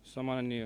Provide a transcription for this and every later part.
सम्माननीय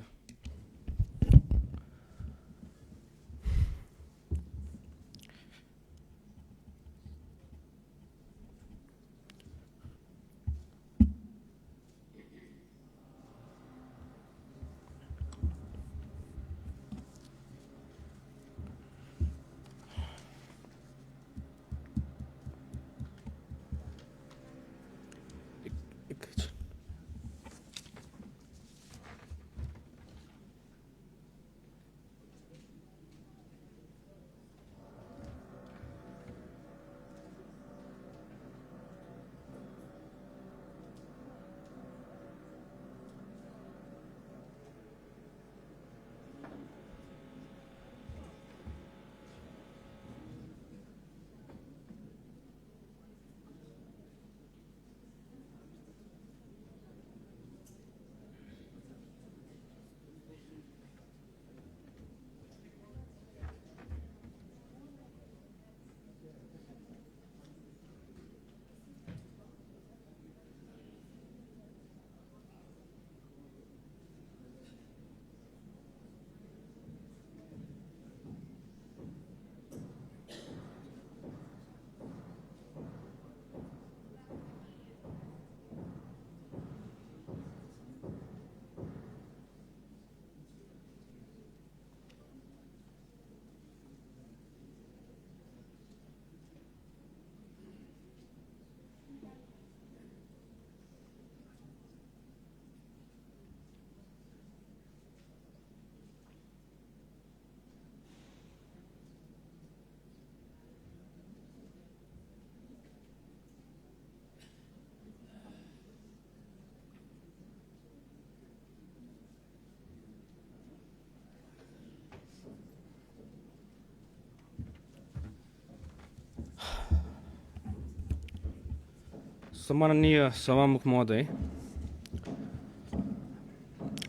सभामुख महोदय,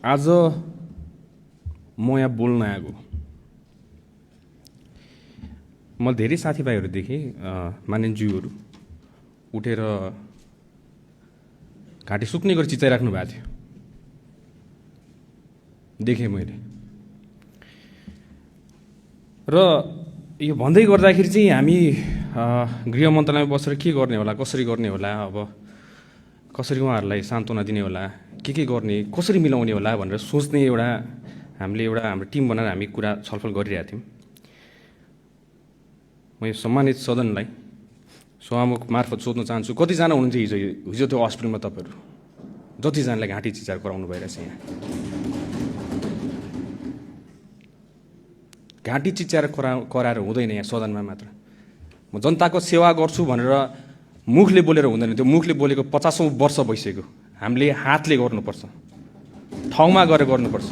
आज म यहाँ बोल्न आएको। म धेरै साथीभाइहरू देखेँ, मानिसज्यूहरू उठेर घाँटी सुक्ने गरी चिचाइराख्नु भएको थियो, देखेँ मैले। र यो भन्दै गर्दाखेरि चाहिँ हामी गृह मन्त्रालयमा बसेर के गर्ने होला, कसरी गर्ने होला, अब कसरी उहाँहरूलाई सान्त्वना दिने होला, के गर्ने, कसरी मिलाउने होला भनेर सोच्ने हामीले हाम्रो टिम बनाएर हामी कुरा छलफल गरिरहेका थियौँ। म यो सम्मानित सदनलाई सभामुख मार्फत सोध्न चाहन्छु, कतिजना हुनुहुन्छ हिजो त्यो हस्पिटलमा तपाईँहरू? जतिजनालाई घाँटी चिचार गराउनु भइरहेछ यहाँ? घाँटी चिच्याएर कराएर हुँदैन यहाँ सदनमा मात्र। म जनताको सेवा गर्छु भनेर मुखले बोलेर हुँदैन, त्यो मुखले बोलेको 50औं वर्ष भइसक्यो। हामीले हातले गर्नुपर्छ, ठाउँमा गएर गर्नुपर्छ।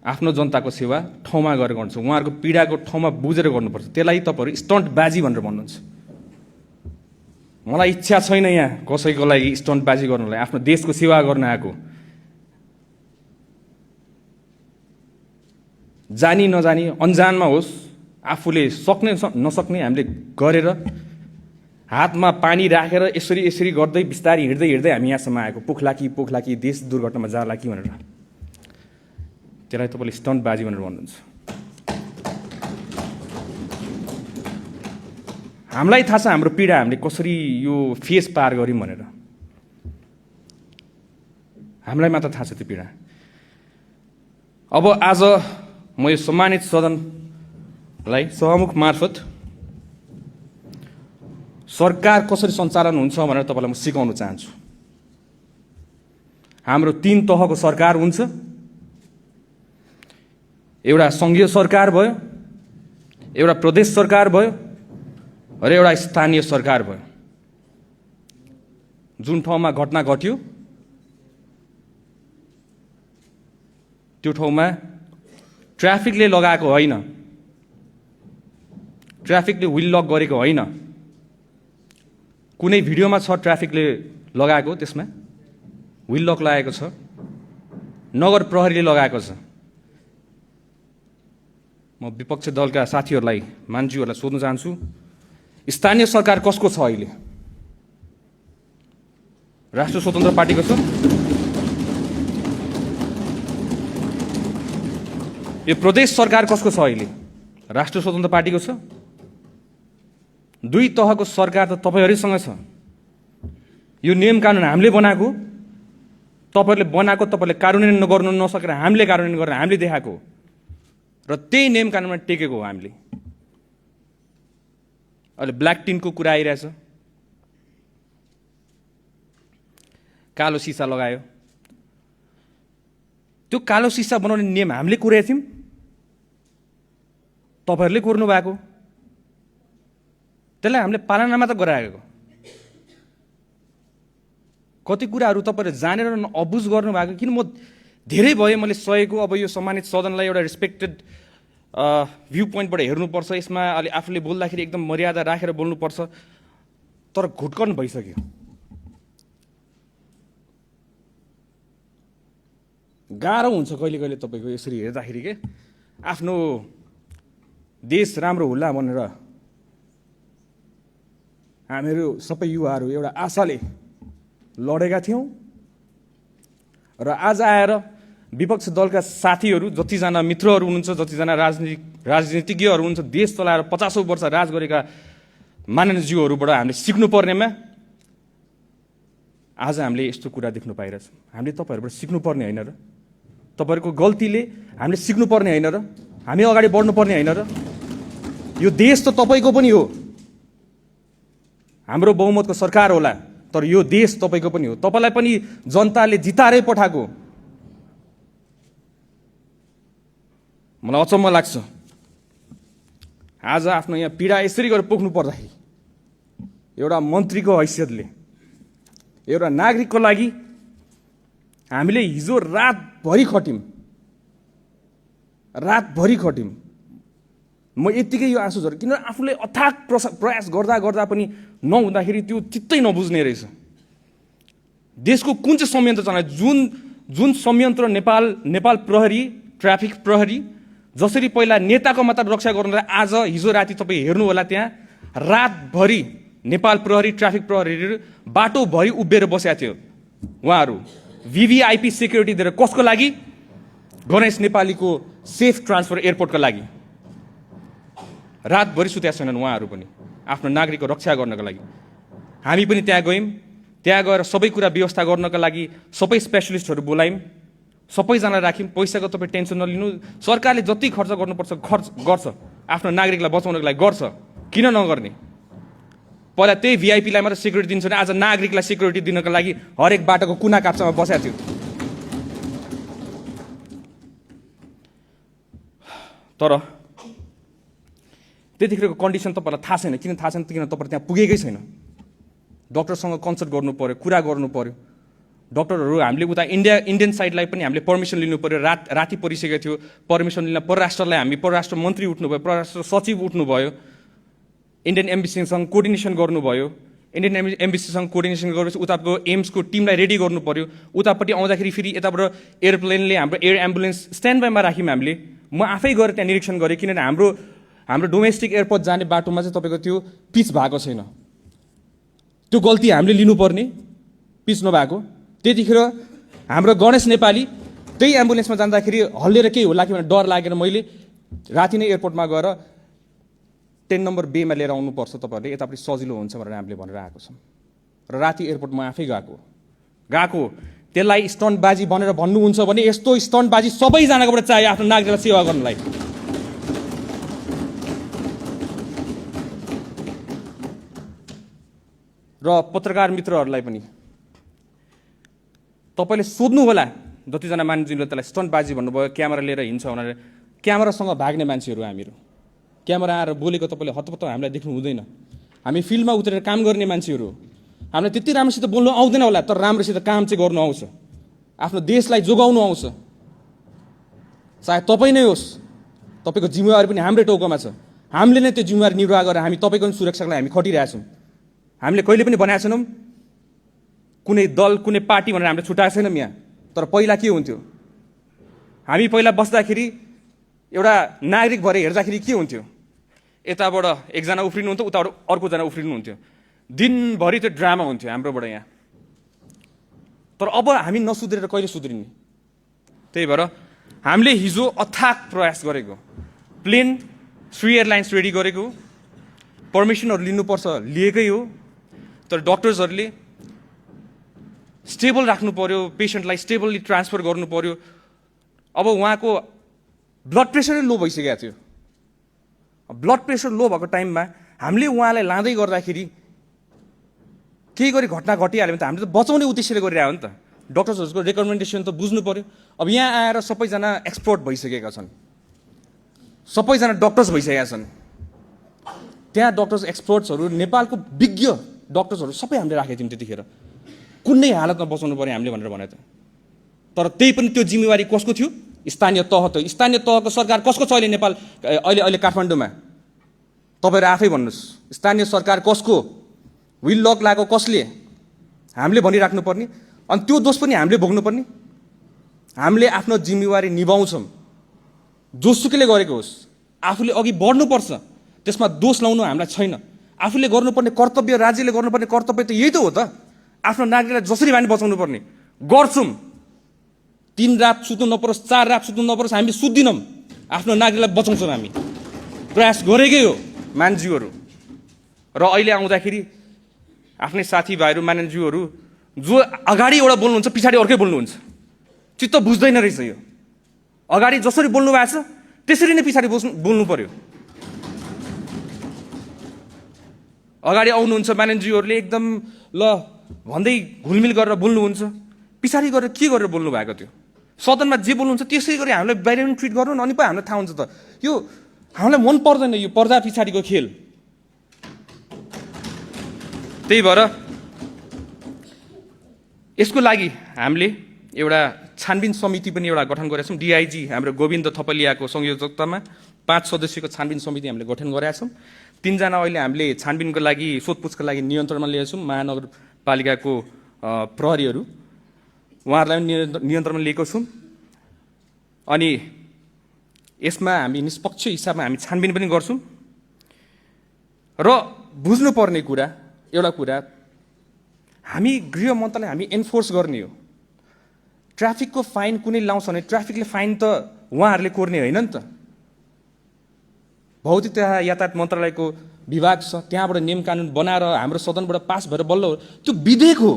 आफ्नो जनताको सेवा ठाउँमा गएर गर्नुपर्छ, उहाँहरूको पीडाको ठाउँमा बुझेर गर्नुपर्छ। त्यसलाई तपाईँहरू स्टन्टबाजी भनेर भन्नुहुन्छ। मलाई इच्छा छैन यहाँ कसैको लागि स्टन्टबाजी गर्नलाई, आफ्नो देशको सेवा गर्न आएको। जानी नजानी अन्जानमा होस्, आफूले सक्ने नसक्ने हामीले गरेर हातमा पानी राखेर यसरी गर्दै बिस्तारै हिँड्दै हामी यहाँसम्म आएको। पोखलाकी देश दुर्घटनामा जाला कि भनेर। त्यसलाई तपाईँले स्टन्टबाजी भनेर भन्नुहुन्छ। हामीलाई थाहा छ हाम्रो पीडा हामीले कसरी यो फेस पार गऱ्यौँ भनेर। हामीलाई मात्र थाहा छ त्यो पीडा। अब आज म यो सम्मानित सदनलाई सभामुख मार्फत सरकार कसरी सञ्चालन हुन्छ भनेर तपाईँलाई म सिकाउन चाहन्छु। हाम्रो 3 तहको सरकार हुन्छ। एउटा सङ्घीय सरकार भयो, एउटा प्रदेश सरकार भयो र एउटा स्थानीय सरकार भयो। जुन ठाउँमा घटना घट्यो त्यो ठाउँमा ट्राफिकले लगाएको होइन, ट्राफिकले व्हील लक गरेको होइन। कुनै भिडियोमा छ ट्राफिकले लगाएको, त्यसमा व्हील लक लगाएको छ, नगर प्रहरीले लगाएको छ। म विपक्षी दलका साथीहरूलाई, मान्छेहरूलाई सोध्न चाहन्छु, स्थानीय सरकार कसको छ अहिले? राष्ट्रिय स्वतन्त्र पार्टीको छ? यो प्रदेश सरकार कसको छ अहिले? राष्ट्रिय स्वतन्त्र पार्टीको छ। दुई तहको सरकार त तपाईहरुसँग छ। यो नियम कानुन हामीले बनाएको, तपाईहरुले बनाएको, तपाईहरुले कार्यान्वयन गर्न नसकेर हामीले कार्यान्वयन गरेर हामीले देखाएको र त्यही नियम कानुनमा टेकेको हो हामीले। अहिले ब्ल्याक टिनको कुरा आइरहेछ, कालो सिसा लगायो। त्यो कालो सिसा बनाउने नियम हामीले कोरेका थियौं, तपाईहरुले कोर्नु भएको। त्यसलाई हामीले पालना मात्र गराएको। कति कुराहरू तपाईहरुले जानेर अबुझ गर्नु भएको। किन म धेरै भयो मैले सहेको। अब यो सम्मानित सदनलाई एउटा रेस्पेक्टेड भ्यू पोइन्टबाट हेर्नुपर्छ। यसमा अलि आफूले बोल्दाखेरि एकदम मर्यादा राखेर बोल्नुपर्छ, तर घुटकन भइसक्यो। गाह्रो हुन्छ कहिले कहिले तपाईको यसरी हेर्दाखेरि के आफ्नो देश राम्रो होला भनेर हामीहरू सबै युवाहरू एउटा आशाले लडेका थियौं र आज आएर विपक्ष दलका साथीहरू, जतिजना मित्रहरू हुनुहुन्छ, जतिजना राजनीतिज्ञहरू हुनुहुन्छ, देश चलाएर 50औं वर्ष राज गरेका माननीयज्यूहरूबाट हामीले सिक्नुपर्नेमा आज हामीले यस्तो कुरा देख्नु पाइरहेछौँ। हामीले तपाईहरुबाट सिक्नुपर्ने होइन र? तपाईहरुको गल्तीले हामीले सिक्नुपर्ने होइन र? हामी अगाडि बढ्नुपर्ने होइन र? यो देश त तपाईको पनि हो। हाम्रो बहुमतको सरकार होला, तर यो देश तपाईको पनि हो। तपाईलाई पनि जनताले जितारै पठाएको। मलाई अचम्म लाग्छ आज आफ्नो यहाँ पीडा यसरी गरेर पोख्नु पर्दाखेरि एउटा मन्त्रीको हैसियतले, एउटा नागरिकको लागि हामीले हिजो रातभरि खट्यौं। म यतिकै यो आँसु झरे, किन आफूले अथाक प्रयास गर्दा गर्दा पनि नहुँदाखेरि त्यो चित्तै नबुझ्ने रहेछ। देशको कुन चाहिँ संयन्त्र चलायो? जुन संयन्त्र नेपाल प्रहरी, ट्राफिक प्रहरी जसरी पहिला नेताको मात्र रक्षा गर्नुलाई आज हिजो राति तपाईँ हेर्नु होला, त्यहाँ रातभरि नेपाल प्रहरी, ट्राफिक प्रहरीहरू बाटोभरि उभिएर बसेका थियो। उहाँहरू VVIP सेक्युरिटी दिएर कसको लागि? गणेश नेपालीको सेफ ट्रान्सफर एयरपोर्टको लागि। रातभरि सुतेका छैनन् उहाँहरू पनि आफ्नो नागरिकको रक्षा गर्नको लागि। हामी पनि त्यहाँ गयौँ। त्यहाँ गएर सबै कुरा व्यवस्था गर्नका लागि सबै स्पेशलिस्टहरू बोलायौँ, सबैजना राख्यौँ। पैसाको तपाईँ टेन्सन नलिनु, सरकारले जति खर्च गर्नुपर्छ खर्च गर्छ, आफ्नो नागरिकलाई बचाउनको लागि गर्छ। किन नगर्ने? पहिला त्यही VIPलाई मात्र सेक्युरिटी दिन्छ भने आज नागरिकलाई सेक्युरिटी दिनको लागि हरेक बाटोको कुना काप्चामा बसेको थियो। तर त्यतिखेरको कन्डिसन तपाईँलाई थाहा छैन। किन थाहा छैन? किन तपाईँ त्यहाँ पुगेकै छैन। डक्टरसँग कन्सल्ट गर्नु पर्यो, कुरा गर्नु पर्यो। डक्टरहरू हामीले उता इन्डियन साइडलाई पनि हामीले पर्मिसन लिनु पर्यो। राति परिसकेको थियो, पर्मिसन लिन परराष्ट्रलाई हामी परराष्ट्र मन्त्री उठ्नुभयो, परराष्ट्र सचिव उठ्नुभयो, इन्डियन एम्बेसीसँग कोर्डिनेसन गर्नुभयो। इन्डियन एम्बेसीसँग कोर्डिनेसन गरेपछि उताको एम्सको टिमलाई रेडी गर्नु पर्यो। उतापट्टि आउँदाखेरि फेरि यताबाट एयरप्लेनले हाम्रो एयर एम्बुलेन्स स्ट्यान्ड बाईमा राख्यौँ हामीले। म आफै गएर त्यहाँ निरीक्षण गरेँ, किनभने हाम्रो डोमेस्टिक एयरपोर्ट जाने बाटोमा चाहिँ तपाईँको त्यो पिच भएको छैन। त्यो गल्ती हामीले लिनुपर्ने, पिच नभएको। त्यतिखेर हाम्रो गणेश नेपाली त्यही एम्बुलेन्समा जाँदाखेरि हल्लिएर केही होला कि भनेर डर लागेर मैले राति नै एयरपोर्टमा गएर 10 नम्बर बेमा लिएर आउनुपर्छ तपाईँहरूले, यतापट्टि सजिलो हुन्छ भनेर हामीले भनेर आएको छौँ। र राति एयरपोर्टमा आफै गएको त्यसलाई स्टन्टबाजी भनेर भन्नुहुन्छ भने यस्तो स्टन्टबाजी सबैजनाकोबाट चाहियो आफ्नो नागरिकलाई सेवा गर्नलाई। र पत्रकार मित्रहरूलाई पनि तपाईले सोध्नु होला, जतिजना मानिसले त्यसलाई स्टन्टबाजी भन्नुभयो, क्यामेरा लिएर हिँड्छ भनेर। क्यामेरासँग भाग्ने मान्छेहरू हामीहरू। क्यामेरा आएर बोलेको तपाईँले हतपत्त हामीलाई देख्नु हुँदैन। हामी फिल्डमा उत्रेर काम गर्ने मान्छेहरू। हामीलाई त्यति राम्रोसित बोल्नु आउँदैन होला, तर राम्रोसित काम चाहिँ गर्नु आउँछ। आफ्नो देशलाई जोगाउनु आउँछ। चाहे तपाईँ नै होस्, तपाईँको जिम्मेवारी पनि हाम्रै टाउकोमा छ। हामीले नै त्यो जिम्मेवारी निर्वाह गरेर हामी तपाईँको सुरक्षाको लागि हामी खटिरहेछौँ। हामीले कहिले पनि भनेका छैनौँ कुनै दल, कुनै पार्टी भनेर हामीले छुट्याएको छैनौँ यहाँ। तर पहिला के हुन्थ्यो? हामी पहिला बस्दाखेरि एउटा नागरिक भएर हेर्दाखेरि के हुन्थ्यो? यताबाट एकजना उफ्रिनुहुन्थ्यो, उताबाट अर्कोजना उफ्रिनुहुन्थ्यो। दिनभरि त्यो ड्रामा हुन्थ्यो हाम्रोबाट यहाँ। तर अब हामी नसुध्रेर कहिले सुध्रिने? त्यही भएर हामीले हिजो अथाक प्रयास गरेको, प्लेन 3 एयरलाइन्स रेडी गरेको, पर्मिसनहरू लिनुपर्छ लिएकै हो, तर डक्टर्सहरूले स्टेबल राख्नु पर्यो, पेसेन्टलाई स्टेबली ट्रान्सफर गर्नु पर्यो। अब उहाँको ब्लड प्रेसरै लो भइसकेको थियो। ब्लड प्रेसर लो भएको टाइममा हामीले उहाँलाई लाँदै गर्दाखेरि केही गरी घटना घटिहाल्यो भने त हामीले त बचाउने उद्देश्यले गरिरहेको हो नि त। डक्टर्सहरूको रेकमेन्डेसन त बुझ्नु पर्यो। अब यहाँ आएर सबैजना एक्सपर्ट भइसकेका छन्, सबैजना डक्टर्स भइसकेका छन्। त्यहाँ डक्टर्स एक्सपर्ट्सहरू, नेपालको विज्ञ डक्टर्सहरू सबै हामीले राखेको थियौँ त्यतिखेर। कुनै हालतमा बचाउनु पर्यो हामीले भनेर भने त। तर त्यही पनि त्यो जिम्मेवारी कसको थियो? स्थानीय तह त। स्थानीय तहको सरकार कसको छ अहिले नेपाल अहिले काठमाडौँमा? तपाईँहरू आफै भन्नुहोस्, स्थानीय सरकार कसको? विल लक लागेको कसले? हामीले भनिराख्नु पर्ने, अनि त्यो दोष पनि हामीले भोग्नुपर्ने। हामीले आफ्नो जिम्मेवारी निभाउँछौँ, जोसुकैले गरेको होस्। आफूले अघि बढ्नुपर्छ, त्यसमा दोष लाउनु हामीलाई छैन। आफूले गर्नुपर्ने कर्तव्य, राज्यले गर्नुपर्ने कर्तव्य त यही त हो त। आफ्नो नागरिकलाई जसरी भए बचाउनु पर्ने गर्छौँ। 3 रात सुत्नु नपरोस्, 4 रात सुत्नु नपरोस्, हामी सुत्दिनौँ। आफ्नो नागरिकलाई बचाउँछौँ, हामी प्रयास गरेकै हो मान्छेहरू। र अहिले आउँदाखेरि आफ्नै साथीभाइहरू, मान्छेहरू जो अगाडि एउटा बोल्नुहुन्छ, पछाडि अर्कै बोल्नुहुन्छ। चित्त बुझ्दैन रहेछ यो। अगाडि जसरी बोल्नु भएको छ त्यसरी नै पछाडि बोल्नु पर्यो। अगाडि आउनुहुन्छ मान्छेहरूले एकदम ल भन्दै घुलमिल गरेर बोल्नुहुन्छ, पछाडि गरेर के गरेर बोल्नु भएको थियो? सदनमा जे बोल्नुहुन्छ त्यसै गरी हामीलाई बाहिर पनि ट्रिट गर्नु न, अनि पो हामीलाई थाहा हुन्छ त। यो हामीलाई मन पर्दैन, यो पर्दा पछाडिको खेल। त्यही भएर यसको लागि हामीले एउटा छानबिन समिति पनि एउटा गठन गरेका छौँ। डिआइजी हाम्रो गोविन्द थपलियाको संयोजकतामा 5 सदस्यको छानबिन समिति हामीले गठन गरेका छौँ। 3 जना अहिले हामीले छानबिनको लागि, सोधपुछको लागि नियन्त्रणमा लिएका छौँ। महानगरपालिकाको प्रहरीहरू, उहाँहरूलाई पनि नियन्त्रणमा लिएको छौँ। अनि यसमा हामी निष्पक्ष हिसाबमा हामी छानबिन पनि गर्छौँ। र बुझ्नुपर्ने कुरा, एउटा कुरा, हामी गृह मन्त्रालय हामी एन्फोर्स गर्ने हो। ट्राफिकको फाइन कुनै लाउँछ भने ट्राफिकले फाइन त उहाँहरूले कोर्ने होइन नि त। भौतिक तथा यातायात मन्त्रालयको विभाग छ, त्यहाँबाट नियम कानुन बनाएर हाम्रो सदनबाट पास भएर बल्ल त्यो विधेयक हो।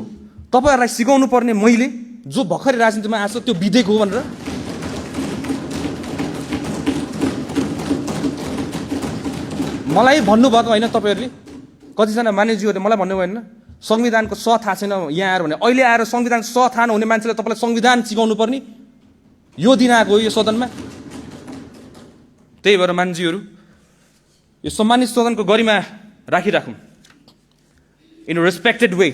तपाईँहरूलाई सिकाउनु पर्ने मैले, जो भर्खरै राजनीतिमा आएको छ, त्यो विधेयक हो भनेर। मलाई भन्नुभएको होइन तपाईँहरूले, कतिजना मानिसहरूले मलाई भन्नुभयो होइन संविधानको स थाहा छैन यहाँ आएर भने। अहिले आएर संविधानको स थाहा नहुने मान्छेले तपाईँलाई संविधान सिकाउनु पर्ने यो दिन आएको हो यो सदनमा। त्यही भएर मान्छेहरू यो सम्मानित सदनको गरिमा राखिराखौँ, इन रेस्पेक्टेड वे।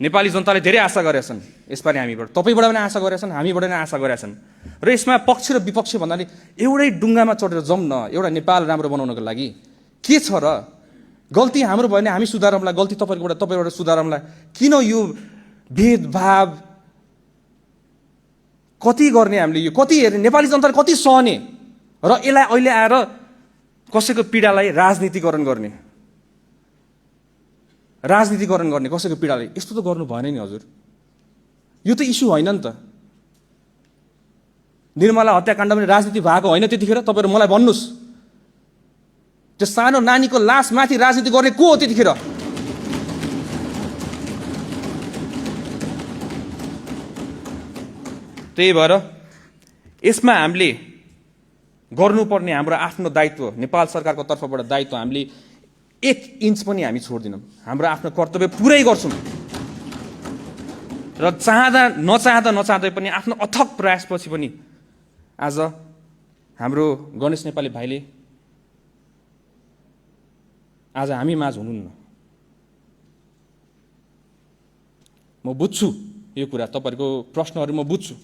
नेपाली जनताले धेरै आशा गरेका छन् यसपालि हामीबाट, तपाईँबाट पनि आशा गरेका छन्, हामीबाट पनि आशा गरेका छन्। र यसमा पक्ष र विपक्ष भन्नाले एउटै डुङ्गामा चढेर जाउँ न, एउटा नेपाल राम्रो बनाउनको लागि। के छ र? गल्ती हाम्रो भयो भने हामी सुधारौँला, गल्ती तपाईँबाट सुधारौँला। किन यो भेदभाव कति गर्ने हामीले? यो कति हेर्ने? नेपाली जनताले कति सहने? र यसलाई अहिले आएर कसैको पीडालाई राजनीतिकरण गर्ने, कसैको पीडालाई, यस्तो त गर्नु भएन नि हजुर। यो त इस्यु होइन नि त। निर्मला हत्याकाण्ड पनि राजनीति भएको होइन त्यतिखेर? तपाईँहरू मलाई भन्नुहोस्, त्यो सानो नानीको लास माथि राजनीति गर्ने को हो त्यतिखेर? त्यही भएर यसमा हामीले गर्नुपर्ने हाम्रो आफ्नो दायित्व, नेपाल सरकारको तर्फबाट दायित्व, हामीले 1 इन्च पनि हामी छोड्दिनौँ। हाम्रो आफ्नो कर्तव्य पुरै गर्छौँ। र नचाहँदै पनि आफ्नो अथक प्रयासपछि पनि आज हाम्रो गणेश नेपाली भाइले आज हामी माझ हुनुहुन्न। म बुझ्छु यो कुरा, तपाईँहरूको प्रश्नहरू म बुझ्छु,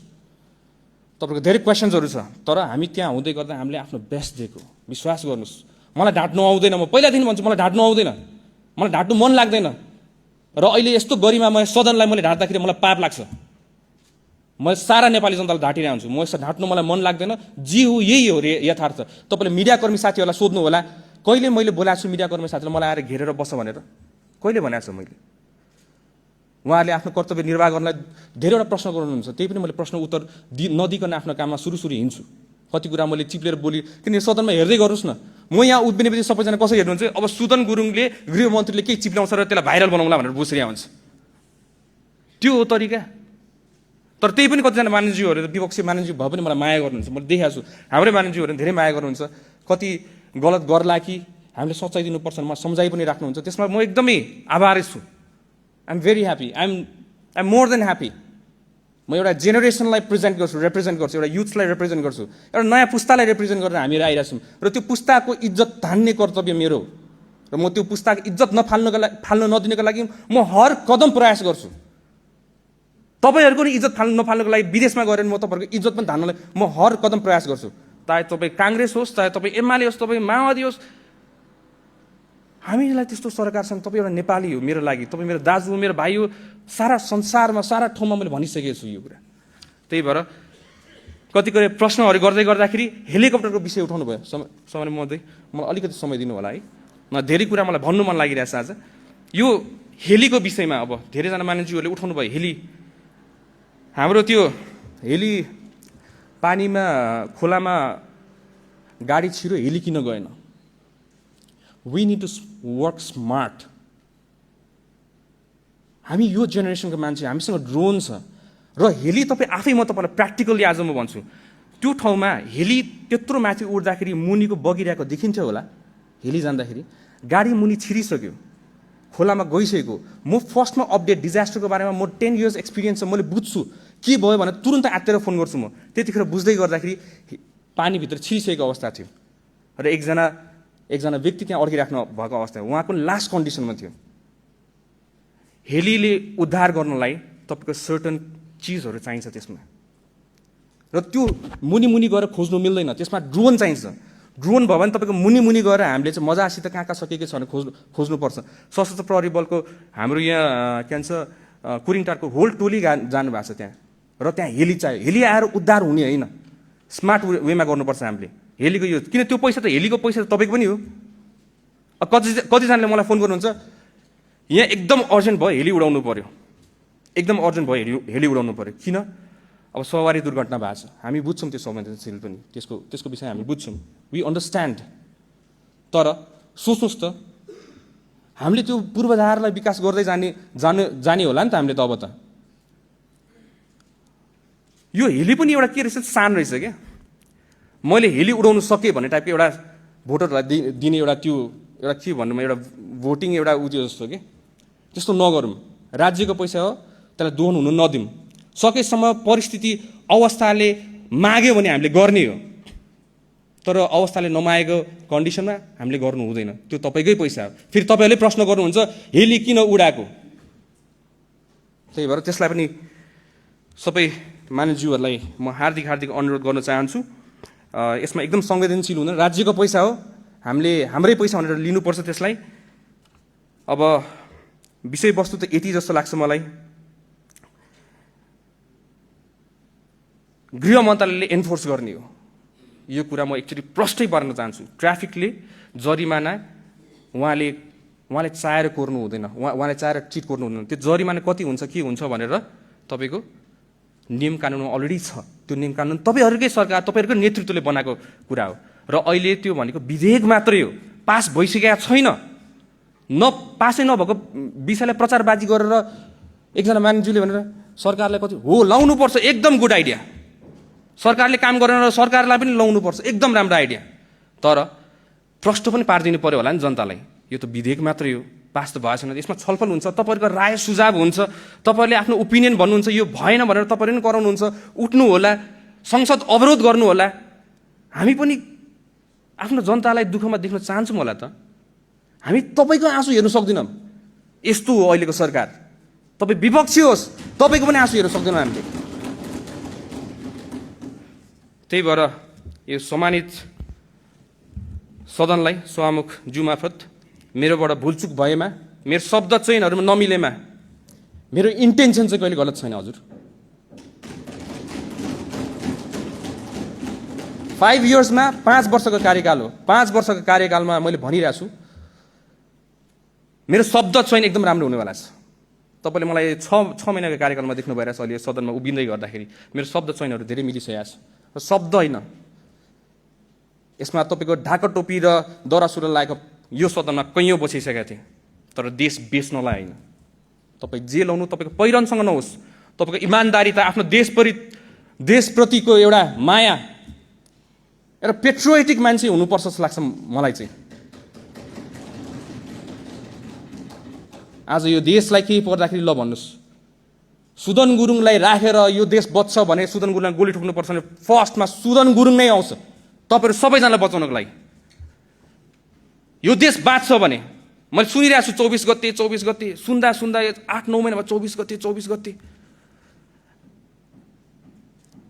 तपाईँको धेरै क्वेसन्सहरू छ। तर हामी त्यहाँ हुँदै गर्दा हामीले आफ्नो बेस्ट दिएको, विश्वास गर्नुहोस्। मलाई ढाँट्नु आउँदैन, म पहिलादेखि भन्छु मलाई ढाँट्नु आउँदैन, मलाई ढाँट्नु मन लाग्दैन। र अहिले यस्तो गरिमामय सदनलाई मैले ढाँट्दाखेरि मलाई पाप लाग्छ। म सारा नेपाली जनतालाई ढाँटिरहेको हुन्छु, म यस्तो ढाँट्नु मलाई मन लाग्दैन। जे हो यही हो यथार्थ। तपाईँले मिडियाकर्मी साथीहरूलाई सोध्नु होला, कहिले मैले बोलाएको छु मिडियाकर्मी साथीलाई मलाई आएर घेरेर बस भनेर? कहिले भनेको छु मैले? उहाँहरूले आफ्नो कर्तव्य निर्वाह गर्नलाई धेरैवटा प्रश्न गर्नुहुन्छ, त्यही पनि मैले प्रश्न उत्तर नदिकन आफ्नो काममा सुरु हिँड्छु। कति कुरा मैले चिप्लेर बोली किन सदनमा हेर्दै गर्नुहोस् न। म यहाँ उभिनेपछि सबैजना कसरी हेर्नुहुन्छ, अब सुदन गुरुङले गृहमन्त्रीले केही चिप्ल्याउँछ र त्यसलाई भाइरल बनाउँला भनेर बुझिरहेको हुन्छ, त्यो हो तरिका। तर त्यही पनि कतिजना मानिसज्यूहरूले त विपक्षी मानिसज्यू भए पनि मलाई माया गर्नुहुन्छ, मैले देखाएको छु। हाम्रै मानिसज्यूहरूले धेरै माया गर्नुहुन्छ, कति गलत गर्ला कि हामीले सच्चाइ दिनुपर्छ म सम्झाइ पनि राख्नुहुन्छ, त्यसमा म एकदमै आभारी छु। I'm very happy, I'm more than happy. म एउटा जेनेरेसनलाई रिप्रेजेन्ट गर्छु, एउटा युथलाई रिप्रेजेन्ट गर्छु, एउटा नयाँ पुस्तालाई रिप्रेजेन्ट गरेर हामीहरू आइरहेको छौँ र त्यो पुस्ताको इज्जत धान्ने कर्तव्य मेरो हो र म त्यो पुस्ताको इज्जत फाल्न नदिनको लागि म हर कदम प्रयास गर्छु। तपाईँहरूको नि इज्जत नफाल्नको लागि विदेशमा गएर म तपाईँहरूको इज्जत पनि धान्नलाई म हर कदम प्रयास गर्छु। चाहे तपाईँ काङ्ग्रेस होस्, चाहे तपाईँ एमाले होस्, तपाईँ माओवादी होस्, हामीलाई त्यस्तो सरकार छन्। तपाईँ एउटा नेपाली हो मेरो लागि, तपाईँ मेरो दाजु हो, मेरो भाइ हो, सारा संसारमा सारा ठाउँमा मैले भनिसकेको छु यो कुरा। त्यही भएर कतिपय प्रश्नहरू गर्दाखेरि हेलिकप्टरको विषय उठाउनु भयो। समय मलाई अलिकति समय दिनु होला है, धेरै कुरा मलाई भन्नु मन लागिरहेछ आज। यो हेलीको विषयमा अब धेरैजना मानिसहरूले उठाउनु भयो। हेली, हाम्रो त्यो हेली पानीमा खोलामा गाडी छिरो हेली किन गएन? We need to work smart. हामी यो जेनेरेसनको मान्छे, हामीसँग ड्रोन छ र हेली तपाईँ आफै, म तपाईँलाई प्र्याक्टिकली आज म भन्छु, त्यो ठाउँमा हेली त्यत्रो माथि उड्दाखेरि मुनिको बगिरहेको देखिन्थ्यो होला। हेली जाँदाखेरि गाडी मुनि छिरिसक्यो, खोलामा गइसकेको। म फर्स्टमा अपडेट डिजास्टरको बारेमा म 10 years एक्सपिरियन्स छ, मैले बुझ्छु के भयो भने तुरन्त आत्तेर फोन गर्छु म। त्यतिखेर बुझ्दै गर्दाखेरि पानीभित्र छिरिसकेको अवस्था थियो र एकजना व्यक्ति त्यहाँ अड्किराख्नु भएको अवस्था, उहाँको लास्ट कन्डिसनमा थियो। हेलीले उद्धार गर्नलाई तपाईँको सर्टन चिजहरू चाहिन्छ त्यसमा, र त्यो मुनि गएर खोज्नु मिल्दैन, त्यसमा ड्रोन चाहिन्छ। ड्रोन भयो भने तपाईँको मुनि गएर हामीले चाहिँ मजासित कहाँ सकेको छ भने खोज्नुपर्छ। सशस्त्र प्रहरी बलको हाम्रो यहाँ के भन्छ कुरिङटारको होल टोली जानुभएको छ त्यहाँ, र त्यहाँ हेली चाहियो। हेली आएर उद्धार हुने होइन, स्मार्ट वेमा गर्नुपर्छ हामीले हेलीको यो। किन त्यो पैसा त हेलीको पैसा त तपाईँको पनि हो। कतिजनाले मलाई फोन गर्नुहुन्छ, यहाँ एकदम अर्जेन्ट भयो हेली उडाउनु पर्यो, एकदम अर्जेन्ट भयो हेली उडाउनु पर्यो। किन? अब सवारी दुर्घटना भएको छ, हामी बुझ्छौँ त्यो संवेदनशील पनि, त्यसको विषय हामी बुझ्छौँ, वी अन्डरस्ट्यान्ड। तर सोच्नुहोस् त, हामीले त्यो पूर्वाधारलाई विकास गर्दै जाने होला नि त हामीले त। अब त यो हेली पनि एउटा के रहेछ, सान रहेछ क्या। मैले हेली उडाउनु सकेँ भन्ने टाइपको एउटा भोटरहरूलाई दिने एउटा त्यो एउटा के भन्नुमा एउटा भोटिङ एउटा उ त्यो जस्तो के, त्यस्तो नगरौँ। राज्यको पैसा हो, त्यसलाई दोहन हुनु नदिउँ। सकेसम्म परिस्थिति अवस्थाले माग्यो भने हामीले गर्ने हो, तर अवस्थाले नमागेको कन्डिसनमा हामीले गर्नु हुँदैन। त्यो तपाईँकै पैसा हो। फेरि तपाईँहरूले प्रश्न गर्नुहुन्छ हेली किन उडाएको? त्यही भएर त्यसलाई पनि सबै मानिसज्यूहरूलाई म हार्दिक अनुरोध गर्न चाहन्छु, यसमा एकदम संवेदनशील हुँदैन। राज्यको पैसा हो, हामीले हाम्रै पैसा भनेर लिनुपर्छ त्यसलाई। अब विषयवस्तु त यति जस्तो लाग्छ मलाई। गृह मन्त्रालयले एन्फोर्स गर्ने हो यो कुरा, म एकचोटि प्रष्टै पार्न चाहन्छु। ट्राफिकले जरिमाना उहाँले चाहेर कोर्नु हुँदैन, उहाँले चाहेर चिट कोर्नु हुँदैन। त्यो जरिमाना कति हुन्छ के हुन्छ भनेर तपाईँको नियम कानुन अलरेडी छ। त्यो नियम कानुन तपाईँहरूकै सरकार, तपाईँहरूकै नेतृत्वले बनाएको कुरा हो। र अहिले त्यो भनेको विधेयक मात्रै हो, पास भइसकेका छैन। पासै नभएको विषयलाई प्रचारबाजी गरेर एकजना मानिसले भनेर सरकारलाई कति हो लाउनुपर्छ, एकदम गुड आइडिया। सरकारले काम गरेन र सरकारलाई पनि लाउनुपर्छ, एकदम राम्रो आइडिया। तर प्रश्न पनि पारिदिनु पर्यो होला नि जनतालाई। यो त विधेयक मात्रै हो, पास त भएको छैन। यसमा छलफल हुन्छ, तपाईँहरूको राय सुझाव हुन्छ, तपाईँहरूले आफ्नो ओपिनियन भन्नुहुन्छ, यो भएन भनेर तपाईँहरूले पनि कराउनुहुन्छ, उठ्नु होला, संसद अवरोध गर्नु होला। हामी पनि आफ्नो जनतालाई दुःखमा देख्न चाहन्छौँ होला त। हामी तपाईँको आँसु हेर्नु सक्दैनौँ। यस्तो हो अहिलेको सरकार। तपाईँ विपक्षी होस्, तपाईँको पनि आँसु हेर्नु सक्दैनौँ हामीले। त्यही भएर यो सम्मानित सदनलाई सभामुख ज्यू मार्फत मेरोबाट भुलचुक भएमा, मेरो शब्द चयनहरूमा नमिलेमा, मेरो इन्टेन्सन चाहिँ कहिले गलत छैन हजुर। 5 yearsमा 5 वर्षको कार्यकाल हो। 5 वर्षको कार्यकालमा मैले भनिरहेको छु, मेरो शब्द चयन एकदम राम्रो हुनेवाला छ। तपाईँले मलाई 6 महिनाको कार्यकालमा देख्नु भइरहेछ अहिले सदनमा उभिँदै गर्दाखेरि मेरो शब्द चयनहरू धेरै मिलिसकेको छ। शब्द होइन, यसमा तपाईँको ढाका टोपी र दौरा सुरुवाल लगाएको यो सदनमा कैयौँ बसिसकेका थिए, तर देश बेच्नलाई होइन। तपाईँ जे लाउनु तपाईँको पहिरनसँग नहोस्, तपाईँको इमान्दारिता, आफ्नो देशप्रतिको एउटा माया, एउटा पेट्रियोटिक मान्छे हुनुपर्छ जस्तो लाग्छ मलाई चाहिँ। आज यो देशलाई केही पर्दाखेरि ल भन्नुहोस्, सुदन गुरुङलाई राखेर यो देश बच्छ भने सुदन गुरुङलाई गोली ठोक्नुपर्छ भने फर्स्टमा सुदन गुरुङ नै आउँछ तपाईँहरू सबैजनालाई बचाउनको लागि। यो देश बाँच्छ भने मैले सुनिरहेको छु 24 गते सुन्दा 8-9 महिना भयो 24 गते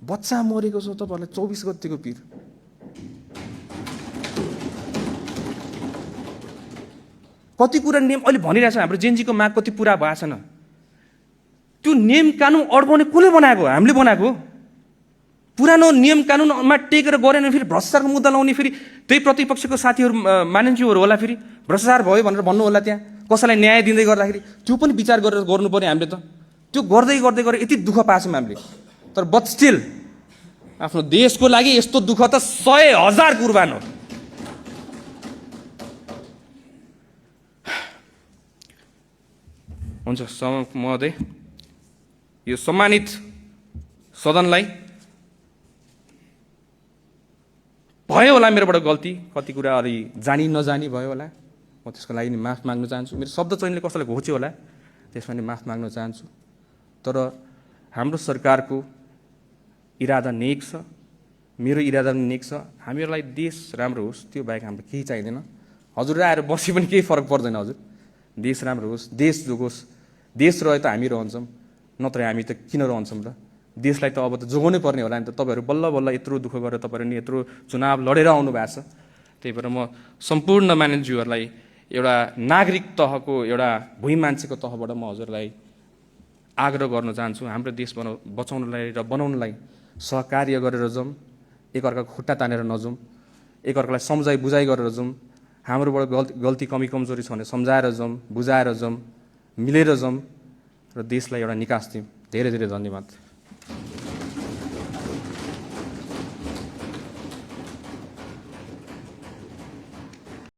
बच्चा मरेको छ। तपाईँहरूलाई 24 गतेको पिर कति कुरा नियम अहिले भनिरहेछ, हाम्रो जेनजीको माग कति पुरा भएको छैन। त्यो नियम कानुन अड्काउने कसले बनाएको? हामीले बनाएको। पुरानो नियम कानुनमा टेकेर गरेन फेरि भ्रष्टाचारको मुद्दा लाउने, फेरि त्यही प्रतिपक्षको साथीहरू मानिन्थ्योहरू होला, फेरि भ्रष्टाचार भयो भनेर भन्नु होला, त्यहाँ कसैलाई न्याय दिँदै गर्दाखेरि त्यो पनि विचार गरेर गर्नु पर्यो हामीले त। त्यो गर्दै गरेर यति दुःख पाछौँ हामीले, तर बट स्टिल आफ्नो देशको लागि यस्तो दुःख त 100,000 कुर्बान हो। हुन्छ महोदय, यो सम्मानित सदनलाई भयो होला मेरोबाट गल्ती, कति कुरा अलि जानी नजानी भयो होला, म त्यसको लागि नि माफ माग्न चाहन्छु। मेरो शब्द चयनले कसैलाई घोच्यो होला त्यसमा नि माफ माग्न चाहन्छु। तर हाम्रो सरकारको इरादा नेक छ, मेरो इरादा पनि नेक छ। हामीहरूलाई देश राम्रो होस्, त्यो बाहेक हाम्रो केही चाहिँदैन। हजुर आएर बसी पनि केही फरक पर्दैन। हजुर देश राम्रो होस्, देश जोगोस्। देश रहे त हामी रहन्छौँ, नत्र हामी त किन रहन्छौँ र? देशलाई त अब त जोगाउनै पर्ने होला नि त। तपाईँहरू बल्ल यत्रो दुःख गरेर तपाईँहरू नि यत्रो चुनाव लडेर आउनु भएको छ। त्यही भएर म सम्पूर्ण मानिसज्यूहरूलाई एउटा नागरिक तहको एउटा भुइँ मान्छेको तहबाट म हजुरलाई आग्रह गर्न चाहन्छु, हाम्रो देश बचाउनलाई र बनाउनलाई सहकार्य गरेर जाउँ, एकअर्काको खुट्टा तानेर नजाउँ, एकअर्कालाई सम्झाइ बुझाइ गरेर जाउँ। हाम्रोबाट गल्ती कमी कमजोरी छ भने सम्झाएर जाउँ, बुझाएर जाउँ, मिलेर जाउँ र देशलाई एउटा निकास दिउँ। धेरै धेरै धन्यवाद।